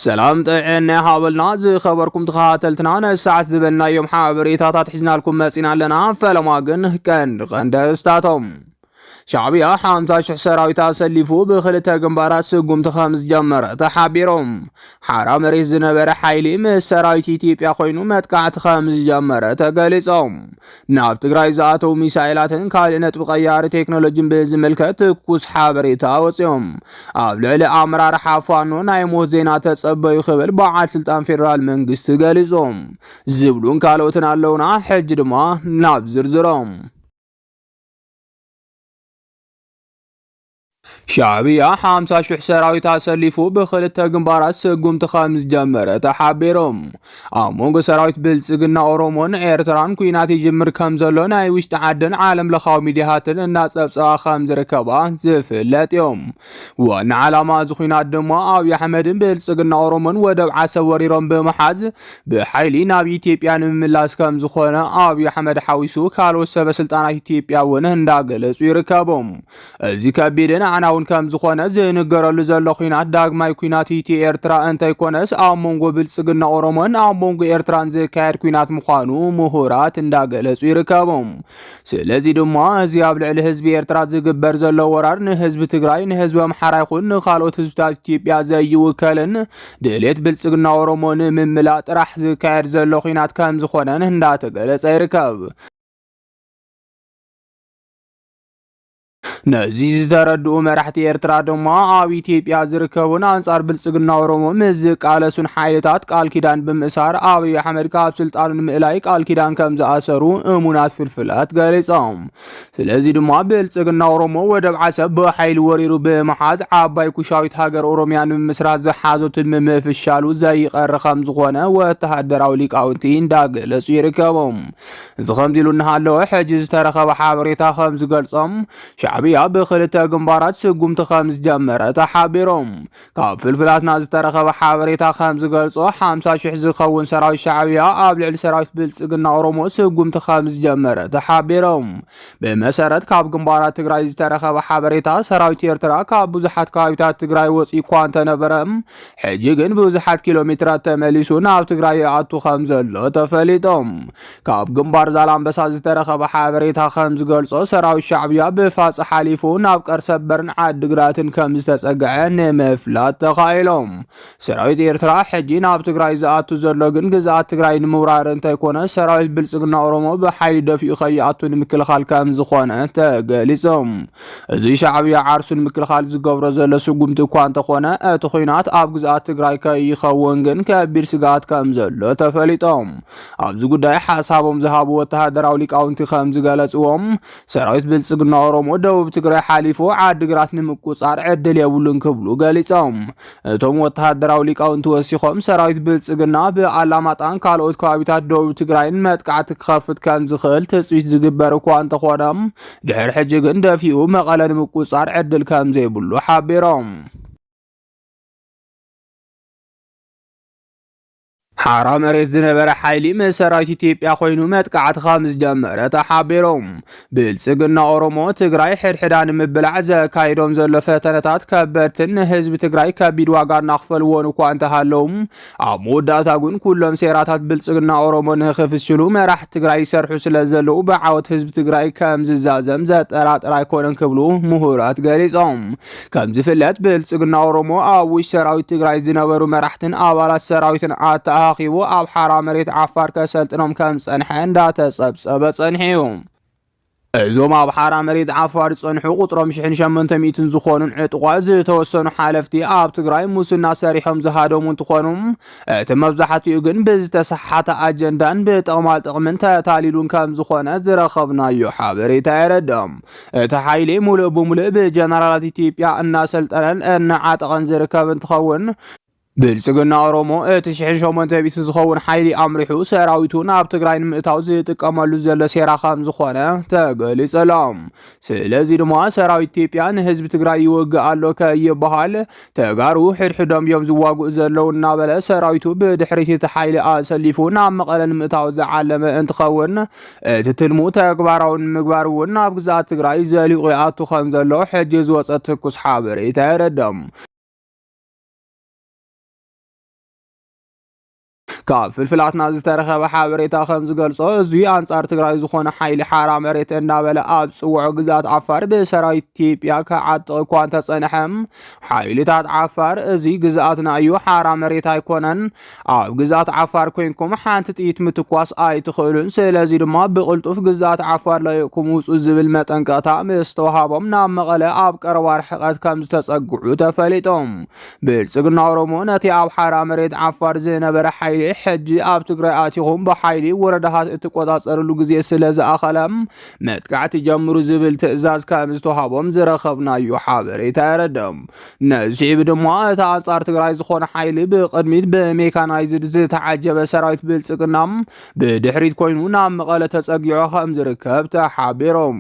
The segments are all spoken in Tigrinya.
ሰላም ጥዕና ሃበልና ዝኸበርኩም ተኸታተልትና፣ ነሰዓት ዝበልናዮም ሓበሬታታት ሒዝናልኩም መጺና ኣለና። ፈለማ ግን ቀንዲ ቀንዲ ኣርእስታቶም። ሻዕብያ ሓምሳ ሽሕ ሰራዊት ኣሰሊፉ ብኽልተ ግንባራት ስጉምቲ ከም ዝጀመረ ተሓቢሮም። ሓራ መሬት ዝነበረ ሓይሊ ምስ ሰራዊት ኢትዮጵያ ኮይኑ መጥቃዕቲ ከም ዝጀመረ ተገሊጾም። ናብ ትግራይ ዝኣተው ሚሳኤላትን ካልእ ነጥቢ ቀያሪ ቴክኖሎጂን ብዝምልከት ትኩስ ሓበሬታ ኣወጺኦም። ኣብ ልዕሊ ኣመራርሓ ፋኖ ናይ ሞት ዜና ተጸበዩ ክብል በዓል ስልጣን ፌደራል መንግስቲ ገሊጾም። ዝብሉን ካልኦትን ኣለውና። ሕጂ ድማ ናብ ዝርዝሮም። ሻዕብያ ሓምሳ ሽሕ ሰራዊት ኣሰሊፉ ብኽልተ ግንባራት ስጉምቲ ከም ዝጀመረ ተሓቢሩ። ኣብ መንጎ ሰራዊት ብልጽግና ኦሮሞን ኤርትራን ኲናት ይጅምር ከም ዘሎ ናይ ውሽጢ ዓድን ዓለም ለኻዊ ሚዲያታትን እናጸብጸባ ከም ዝርከባ ዝፍለጥ እዮም። ዋና ዓላማ እዚ ኲናት ድማ ኣብይ ኣሕመድን ብልጽግና ኦሮሞን ወደብ ዓሰብ ወሪሮም ብምሓዝ ብሓይሊ ናብ ኢትዮጵያ ንምምላስ ከም ዝኾነ ኣብይ ኣሕመድ ሓዊሱ ካልኦት ሰበ ስልጣናት ኢትዮጵያ እውን እንዳገለጹ ይርከቡ። እዚ ከቢድን ኣዕናውን ከም ዝኾነ ዝንገረሉ ዘሎ ኲናት ዳግማይ ኲናት ኢትዮ ኤርትራ እንተይኮነስ ኣብ መንጎ ብልጽግና ኦሮሞን ኣብ መንጎ ኤርትራን ዝካየድ ኲናት ምዃኑ ምሁራት እንዳገለጹ ይርከቡ። ስለዚ ድማ እዚ ኣብ ልዕሊ ህዝቢ ኤርትራ ዝግበር ዘሎ ወራር ንህዝቢ ትግራይ፣ ንህዝቢ ኣምሓራ ይኹን ንኻልኦት ህዝብታት ኢትዮጵያ ዘይውከልን ድሌት ብልጽግና ኦሮሞ ንምምላእ ጥራሕ ዝካየድ ዘሎ ኲናት ከም ዝኾነን እንዳተገለጸ ይርከብ። ነዚ ዝተረድኡ መራሕቲ ኤርትራ ድማ ኣብ ኢትዮጵያ ዝርከቡን ኣንጻር ብልጽግና ኦሮሞ ምስ ዝቃለሱን ሓይልታት ቃል ኪዳን ብምእሳር ኣብይ ኣሕመድ ካብ ስልጣኑ ንምእላይ ቃል ኪዳን ከም ዝኣሰሩ እሙናት ፍልፍላት ገሊጾም። ስለዚ ድማ ብልጽግና ኦሮሞ ወደብ ዓሰብ ብሓይሊ ወሪሩ ብምሓዝ ዓባይ ኩሻዊት ሃገር ኦሮሚያ ንምምስራት ዝሓዞ ትልሚ ምፍሻሉ ዘይቐሪ ከም ዝኾነ ወተሃደራዊ ሊቃውንቲ እንዳገለጹ ይርከቡ። እዚ ከምዚ ኢሉ እናሃለወ፣ ሕጂ ዝተረኸበ ሓበሬታ ከም ዝገልጾም፣ ሻዕብያ ብኽልተ ግንባራት ስጉምቲ ከም ዝጀመረ ተሓቢሮም። ካብ ፍልፍላትና ዝተረኸበ ሓበሬታ ከም ዝገልጾ፣ ሓምሳ ሽሕ ዝኸውን ሰራዊት ሻዕብያ ኣብ ልዕሊ ሰራዊት ብልጽግና ኦሮሞ ስጉምቲ ከም ዝጀመረ ተሓቢሮም። ብመሰረት ካብ ግንባራት ትግራይ ዝተረኸበ ሓበሬታ፣ ሰራዊት ኤርትራ ካብ ብዙሓት ከባቢታት ትግራይ ወፂኡ እኳ እንተነበረ፣ ሕጂ ግን ብዙሓት ኪሎ ሜትራት ተመሊሱ ናብ ትግራይ ይኣቱ ከም ዘሎ ተፈሊጦም። ካብ ግንባር ዛላምበሳ ዝተረኸበ ሓበሬታ ከም ዝገልጾ፣ ሰራዊት ሻዕብያ ብፋጽ ሓሊፉ ናብ ቀርሰበርን ዓድግራትን ከም ዝተጸግዐ ንምፍላጥ ተኻኢሎም። ሰራዊት ኤርትራ ሕጂ ናብ ትግራይ ዝኣቱ ዘሎ ግን ግዝኣት ትግራይ ንምውራር እንተይኮነ፣ ሰራዊት ብልጽግና ኦሮሞ ብሓይሊ ደፊኡ ከይኣቱ ንምክልኻል ከም ዝኾነ ተገሊጾም። እዚ ሻዕብያ ዓርሱ ንምክልኻል ዝገብሮ ዘሎ ስጉምቲ እኳ እንተኾነ፣ እቲ ኹናት ኣብ ግዝኣት ትግራይ ከይኸውን ግን ከቢድ ስግኣት ከም ዘሎ ተፈሊጦም። ኣብዚ ጉዳይ ሓሳቦም ዝሃቡ ወተሃደራዊ ሊቃውንቲ ከም ዝገለጽዎም፣ ሰራዊት ብልጽግና ኦሮሞ ደቡብ ትግራይ ሓሊፉ ዓድግራት ንምቁጻር ዕድል የብሉን ክብሉ ገሊጾም። እቶም ወተሃደራዊ ሊቃውንቲ ወሲኾም፣ ሰራዊት ብልጽግና ብኣላማጣን ካልኦት ከባቢታት ደቡብ ትግራይን መጥቃዕቲ ክኸፍት ከም ዝኽእል ትጽቢት ዝግበር እኳ እንተኾነ፣ ድሕሪ ሕጂ ግን ደፊኡ መቐለ ንምቁጻር ዕድል ከም ዘይብሉ ሓቢሮም። ሓራ መሬት ዝነበረ ሓይሊ ምስ ሰራዊት ኢትዮጵያ ኮይኑ መጥቃዕቲ ከም ዝጀመረ ተሓቢሮም። ብልጽግና ኦሮሞ ትግራይ ሕድሕዳ ንምብላዕ ዘካይዶም ዘሎ ፈተነታት ከበድትን ንህዝቢ ትግራይ ከቢድ ዋጋ እናኽፈልዎን እኳ እንተሃለዉ፣ ኣብ መወዳእታ ግን ኩሎም ሴራታት ብልጽግና ኦሮሞ ንኽፍሽሉ መራሕቲ ትግራይ ይሰርሑ ስለ ዘለዉ ብዓወት ህዝቢ ትግራይ ከም ዝዛዘም ዘጠራጥር ኣይኮነን ክብሉ ምሁራት ገሊጾም። ከም ዝፍለጥ ብልጽግና ኦሮሞ ኣብ ውሽጢ ሰራዊት ትግራይ ዝነበሩ መራሕትን ኣባላት ሰራዊትን ኣተኣኻኺቡ ኣብ ሓራ መሬት ዓፋር ከሰልጥኖም ከም ዝጸንሐ እንዳተጸብጸበ ጸኒሑ እዩ። እዞም ኣብ ሓራ መሬት ዓፋር ዝጸንሑ ቁጽሮም ሽሕን ሸሞንተ ሚእትን ዝኾኑን ዕጡቓት ዝተወሰኑ ሓለፍቲ ኣብ ትግራይ ሙስና ሰሪሖም ዝሃደሙ እንትኾኑ፣ እቲ መብዛሕትኡ ግን ብዝተሰሓተ ኣጀንዳን ብጥቕማ ጥቕምን ተታሊሉን ከም ዝኾነ ዝረኸብናዮ ሓበሬታ የረድእ። እቲ ሓይሊ ሙሉእ ብሙሉእ ብጀነራላት ኢትዮጵያ እናሰልጠነን እናዓጠቐን ዝርከብ እንትኸውን፣ ብልጽግና ኦሮሞ እቲ ሽሕን ሸሞንተ ሚእትን ዝኸውን ሓይሊ ኣምሪሑ ሰራዊቱ ናብ ትግራይ ንምእታው ዝጥቀመሉ ዘሎ ሴራ ከም ዝኾነ ተገሊጹ ኣሎ። ስለዚ ድማ ሰራዊት ኢትዮጵያ ንህዝቢ ትግራይ ይወግእ ኣሎ ከይበሃል፣ ተጋሩ ሕድሕዶም እዮም ዝዋግኡ ዘለዉ እናበለ ሰራዊቱ ብድሕሪት እቲ ሓይሊ ኣሰሊፉ ናብ መቐለ ንምእታው ዝዓለመ እንትኸውን፣ እቲ ትልሙ ተግባራዊ ንምግባር እውን ናብ ግዝኣት ትግራይ ዘሊቑ ይኣቱ ከም ዘሎ ሕጂ ዝወፀ ትኩስ ሓበሬታ የረድእ። ካብ ፍልፍላትና ዝተረኸበ ሓበሬታ ከም ዝገልጾ፣ እዚ ኣንጻር ትግራይ ዝኾነ ሓይሊ ሓራ መሬት እናበለ ኣብ ጽውዖ ግዛት ዓፋር ብሰራዊት ኢትዮጵያ ክዓጥቕ እኳ እንተጸንሐ፣ ሓይልታት ዓፋር እዚ ግዝኣትና እዩ፣ ሓራ መሬት ኣይኮነን፣ ኣብ ግዛት ዓፋር ኮይንኩም ሓንቲ ጥይት ምትኳስ ኣይትኽእሉን፣ ስለዚ ድማ ብቕልጡፍ ግዛት ዓፋር ለቂቕኩም ውጹ ዝብል መጠንቀቕታ ምስ ተዋሃቦም ናብ መቐለ ኣብ ቀረባ ርሕቀት ከም ዝተጸግዑ ተፈሊጦም። ብልጽግና ኦሮሞ ነቲ ኣብ ሓራ መሬት ዓፋር ዝነበረ ሓይሊ ሕጂ ኣብ ትግራይ ኣቲኹም ብሓይሊ ወረዳታት እትቆጻጸርሉ ግዜ ስለ ዝኣኸለ መጥቃዕቲ ጀምሩ ዝብል ትእዛዝ ከም ዝተዋሃቦም ዝረኸብናዮ ሓበሬታ የረድእ። ነዚ ስዒቡ ድማ እቲ ኣንጻር ትግራይ ዝኾነ ሓይሊ ብቕድሚት ብሜካናይዝድ ዝተዓጀበ ሰራዊት ብልጽግና ብድሕሪት ኮይኑ ናብ መቐለ ተጸጊዑ ከም ዝርከብ ተሓቢሮም።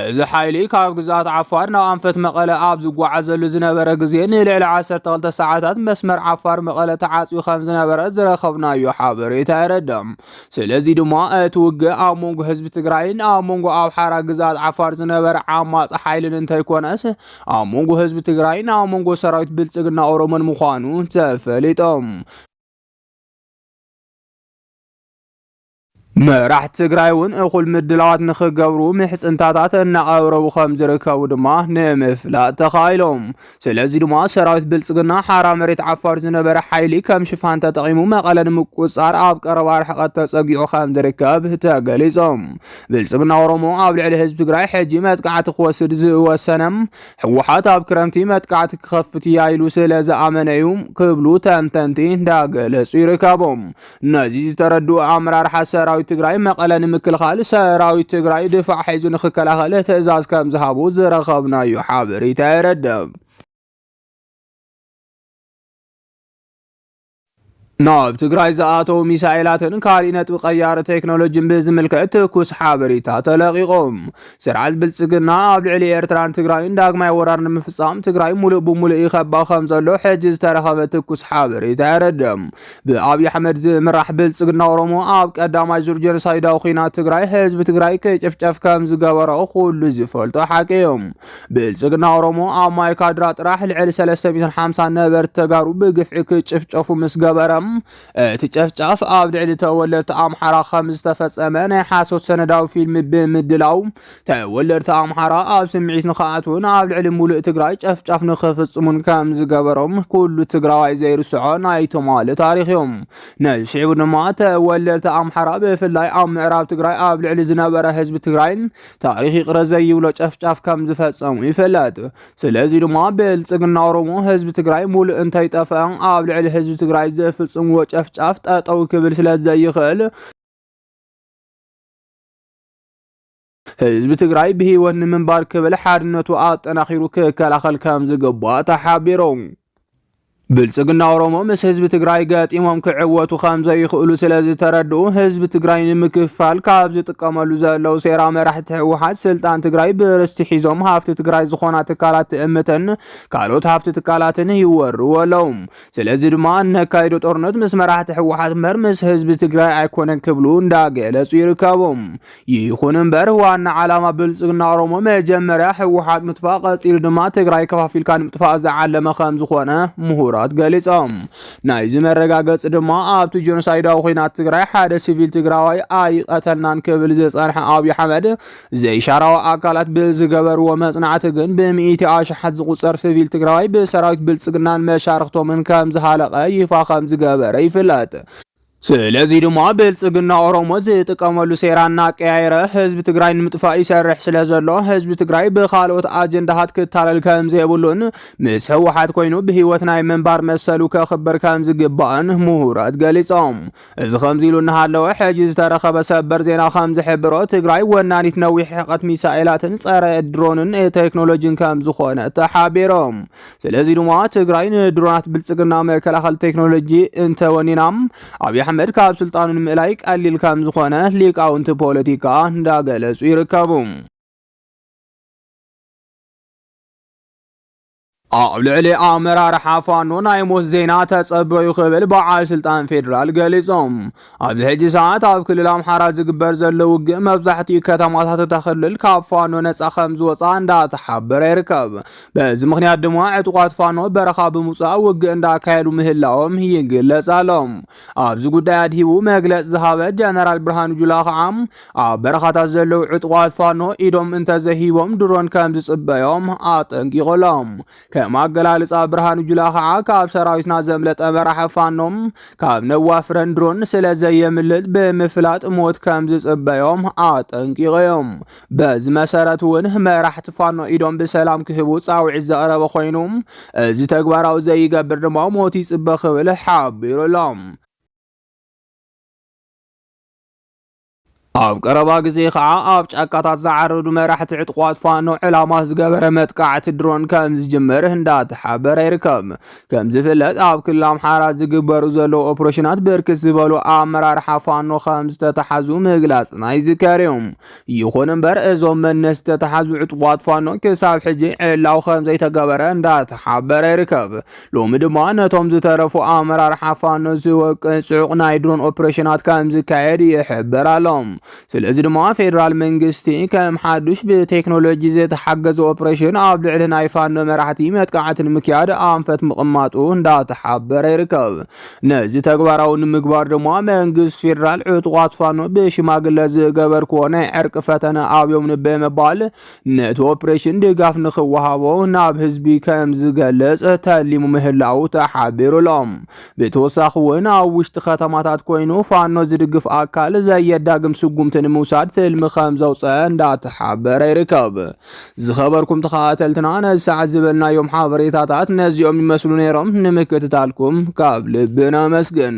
እዚ ሓይሊ ካብ ግዛት ዓፋር ናብ ኣንፈት መቐለ ኣብ ዝጓዓዘሉ ዝነበረ ግዜ ንልዕሊ ዓሰርተ ክልተ ሰዓታት መስመር ዓፋር መቐለ ተዓጽዩ ከም ዝነበረ ዝረኸብናዮ ሓበሬታ የረድእ። ስለዚ ድማ እቲ ውግእ ኣብ መንጎ ህዝቢ ትግራይን ኣብ መንጎ ኣብ ሓራ ግዛት ዓፋር ዝነበረ ዓማጺ ሓይልን እንተይኮነስ ኣብ መንጎ ህዝቢ ትግራይን ኣብ መንጎ ሰራዊት ብልጽግና ኦሮሞን ምዃኑ ተፈሊጦም። መራሕቲ ትግራይ እውን እኹል ምድላዋት ንኽገብሩ ምሕጽንታታት እናቐረቡ ከም ዝርከቡ ድማ ንምፍላጥ ተኻኢሎም። ስለዚ ድማ ሰራዊት ብልጽግና ሓራ መሬት ዓፋር ዝነበረ ሓይሊ ከም ሽፋን ተጠቒሙ መቐለ ንምቁጽጻር ኣብ ቀረባ ርሕቀት ተጸጊዑ ከም ዝርከብ ተገሊጾም። ብልጽግና ኦሮሞ ኣብ ልዕሊ ህዝቢ ትግራይ ሕጂ መጥቃዕቲ ክወስድ ዝወሰነ ህወሓት ኣብ ክረምቲ መጥቃዕቲ ክኸፍት እያ ኢሉ ስለ ዝኣመነ እዩ ክብሉ ተንተንቲ እንዳገለጹ ይርከቦም። ነዚ ዝተረድኡ ኣመራርሓ ሰራዊት ትግራይ መቐለ ንምክልኻል ሰራዊት ትግራይ ድፋዕ ሒዙ ንክከላኸል ትእዛዝ ከም ዝሃቡ ዝረኸብናዮ ሓበሬታ የረድእ። ናብ ትግራይ ዝኣተው ሚሳኤላትን ካሊእ ነጥቢ ቀያሪ ቴክኖሎጂን ብዝምልከት ትኩስ ሓበሬታ ተለቂቖም። ስርዓት ብልጽግና ኣብ ልዕሊ ኤርትራን ትግራይን ዳግማይ ወራር ንምፍጻም ትግራይ ሙሉእ ብሙሉእ ይኸባ ከም ዘሎ ሕጂ ዝተረኸበ ትኩስ ሓበሬታ የረድእ። ብኣብይ ኣሕመድ ዝምራሕ ብልጽግና ኦሮሞ ኣብ ቀዳማይ ዙር ጀኖሳይዳዊ ኲናት ትግራይ ህዝቢ ትግራይ ክጭፍጨፍ ከም ዝገበሮ ኩሉ ዝፈልጦ ሓቂ እዩ። ብልጽግና ኦሮሞ ኣብ ማይካድራ ጥራሕ ልዕሊ ሰለስተ ሚእትን ሓምሳን ነበርቲ ተጋሩ ብግፍዒ ክጭፍጨፉ ምስ ገበረ፣ እቲ ጨፍጫፍ ኣብ ልዕሊ ተወለድቲ ኣምሓራ ከም ዝተፈጸመ ናይ ሓሶት ሰነዳዊ ፊልም ብምድላው፣ ተወለድቲ ኣምሓራ ኣብ ስምዒት ንኽኣትዉን ኣብ ልዕሊ ሙሉእ ትግራይ ጨፍጫፍ ንኽፍጽሙን ከም ዝገበሮም ኩሉ ትግራዋይ ዘይርስዖ ናይ ትማሊ ታሪኽ እዮም። ነዚ ስዒቡ ድማ ተወለድቲ ኣምሓራ ብፍላይ ኣብ ምዕራብ ትግራይ ኣብ ልዕሊ ዝነበረ ህዝቢ ትግራይ ታሪኽ ይቕረ ዘይብሎ ጨፍጫፍ ከም ዝፈጸሙ ይፍለጥ። ስለዚ ድማ ብልጽግና ኦሮሞ ህዝቢ ትግራይ ሙሉእ እንተይጠፍአ ኣብ ልዕሊ ህዝቢ ትግራይ ዝፍጽምዎ ጨፍጫፍ ጠጠው ክብል ስለ ዘይኽእል ህዝቢ ትግራይ ብህይወት ንምንባር ክብል ሓድነቱ ኣጠናኺሩ ክከላኸል ከም ዝግባእ ተሓቢሩ። ብልጽግና ኦሮሞ ምስ ህዝቢ ትግራይ ገጢሞም ክዕወቱ ከም ዘይኽእሉ ስለ ዝተረድኡ ህዝቢ ትግራይ ንምክፋል ካብ ዝጥቀመሉ ዘለዉ ሴራ መራሕቲ ህወሓት ስልጣን ትግራይ ብርስቲ ሒዞም ሃፍቲ ትግራይ ዝኾና ትካላት ትእምትን ካልኦት ሃፍቲ ትካላትን ይወርዎ ኣለዉ። ስለዚ ድማ እነካይዶ ጦርነት ምስ መራሕቲ ህወሓት እምበር ምስ ህዝቢ ትግራይ ኣይኮነን ክብሉ እንዳገለጹ ይርከቡ። ይኹን እምበር ዋና ዓላማ ብልጽግና ኦሮሞ መጀመርያ ህወሓት ምጥፋእ፣ ቀጺሉ ድማ ትግራይ ከፋፊልካ ንምጥፋእ ዝዓለመ ከም ዝኾነ ምሁራት ገሊጾም። ናይዚ መረጋገጺ ድማ ኣብቲ ጀኖሳይዳዊ ኲናት ትግራይ ሓደ ሲቪል ትግራዋይ ኣይቐተልናን ክብል ዝጸንሐ ኣብይ ኣሕመድ ዘይሻራዊ ኣካላት ብዝገበርዎ መጽናዕቲ ግን ብሚእቲ ኣሽሓት ዝቑጸር ሲቪል ትግራዋይ ብሰራዊት ብልጽግናን መሻርኽቶምን ከም ዝሃለቐ ይፋ ከም ዝገበረ ይፍለጥ። ስለዚ ድማ ብልጽግና ኦሮሞ ዝጥቀመሉ ሴራ እናቀያየረ ህዝቢ ትግራይ ንምጥፋእ ይሰርሕ ስለ ዘሎ ህዝቢ ትግራይ ብኻልኦት ኣጀንዳታት ክታለል ከም ዘይብሉን ምስ ህወሓት ኮይኑ ብህይወት ናይ ምንባር መሰሉ ከኽብር ከም ዝግባእን ምሁራት ገሊጾም። እዚ ከምዚ ኢሉ እናሃለወ ሕጂ ዝተረኸበ ሰበር ዜና ከም ዝሕብሮ ትግራይ ወናኒት ነዊሕ ርሕቀት ሚሳኤላትን ጸረ ድሮንን ቴክኖሎጂን ከም ዝኾነ ተሓቢሮም። ስለዚ ድማ ትግራይ ንድሮናት ብልጽግና መከላኸሊ ቴክኖሎጂ እንተወኒና ኣብይ ኣሕመድ ካብ ስልጣኑ ንምእላይ ቀሊል ከም ዝኾነ ሊቃውንቲ ፖለቲካ እንዳገለጹ ይርከቡ። ኣብ ልዕሊ ኣመራርሓ ፋኖ ናይ ሞት ዜና ተጸበዩ ክብል በዓል ስልጣን ፌዴራል ገሊጾም። ኣብዚ ሕጂ ሰዓት ኣብ ክልል ኣምሓራ ዝግበር ዘሎ ውግእ መብዛሕትኡ ከተማታት እታ ክልል ካብ ፋኖ ነጻ ከም ዝወጻ እንዳተሓበረ ይርከብ። በዚ ምኽንያት ድማ ዕጡቓት ፋኖ በረኻ ብምውጻእ ውግእ እንዳካየዱ ምህላዎም ይግለጽ ኣሎ። ኣብዚ ጉዳይ ኣድሂቡ መግለጽ ዝሃበ ጀነራል ብርሃኑ ጁላ ከዓ ኣብ በረኻታት ዘለዉ ዕጡቓት ፋኖ ኢዶም እንተዘይሂቦም ድሮን ከም ዝጽበዮም ኣጠንቂቑሎም። ከም ኣገላልጻ ብርሃኑ ጁላ ከዓ ካብ ሰራዊትና ዘምለጠ መራሒ ፋኖ ካብ ነዋፍረን ድሮን ስለ ዘየምልጥ ብምፍላጥ ሞት ከም ዝጽበዮም ኣጠንቂቑ እዮም። በዚ መሰረት እውን መራሕቲ ፋኖ ኢዶም ብሰላም ክህቡ ጻውዒት ዘቕረበ ኮይኑ፣ እዚ ተግባራዊ ዘይገብር ድማ ሞት ይጽበ ክብል ሓቢሩ ኣሎ። ኣብ ቀረባ ግዜ ከዓ ኣብ ጫካታት ዝዓረዱ መራሕቲ ዕጡቓት ፋኖ ዕላማ ዝገበረ መጥቃዕቲ ድሮን ከም ዝጅምር እንዳተሓበረ ይርከብ። ከም ዝፍለጥ ኣብ ክልል ኣምሓራ ዝግበሩ ዘለዉ ኦፕሬሽናት ብርክት ዝበሉ ኣመራርሓ ፋኖ ከም ዝተተሓዙ ምግላጽና ይዝከር እዩ። ይኹን እምበር እዞም መን ዝተተሓዙ ዕጡቓት ፋኖ ክሳብ ሕጂ ዕላው ከም ዘይተገበረ እንዳተሓበረ ይርከብ። ሎሚ ድማ ነቶም ዝተረፉ ኣመራርሓ ፋኖ ዝወቅዕ ጽዑቕ ናይ ድሮን ኦፕሬሽናት ከም ዝካየድ ይሕበር ኣሎ። ስለዚ ድማ ፌዴራል መንግስቲ ከም ሓዱሽ ብቴክኖሎጂ ዝተሓገዘ ኦፕሬሽን ኣብ ልዕሊ ናይ ፋኖ መራሕቲ መጥቃዕቲ ንምክያድ ኣንፈት ምቕማጡ እንዳተሓበረ ይርከብ። ነዚ ተግባራዊ ንምግባር ድማ መንግስቲ ፌዴራል ዕጡቓት ፋኖ ብሽማግለ ዝገበርክዎ ናይ ዕርቂ ፈተነ ኣብዮም ንበ ምባል ነቲ ኦፕሬሽን ድጋፍ ንኽወሃቦ ናብ ህዝቢ ከም ዝገልጽ ተሊሙ ምህላው ተሓቢሩ ኣሎ። ብተወሳኺ እውን ኣብ ውሽጢ ከተማታት ኮይኑ ፋኖ ዝድግፍ ኣካል ዘየዳግም ስጉምቲ ንምውሳድ ትልሚ ከም ዘውፀአ እንዳተሓበረ ይርከብ። ዝኸበርኩም ተኸታተልትና ነሳዕ ዝበልናዮም ሓበሬታታት ነዚኦም ይመስሉ ነይሮም። ንምክትታልኩም ካብ ልቢ ነመስግን።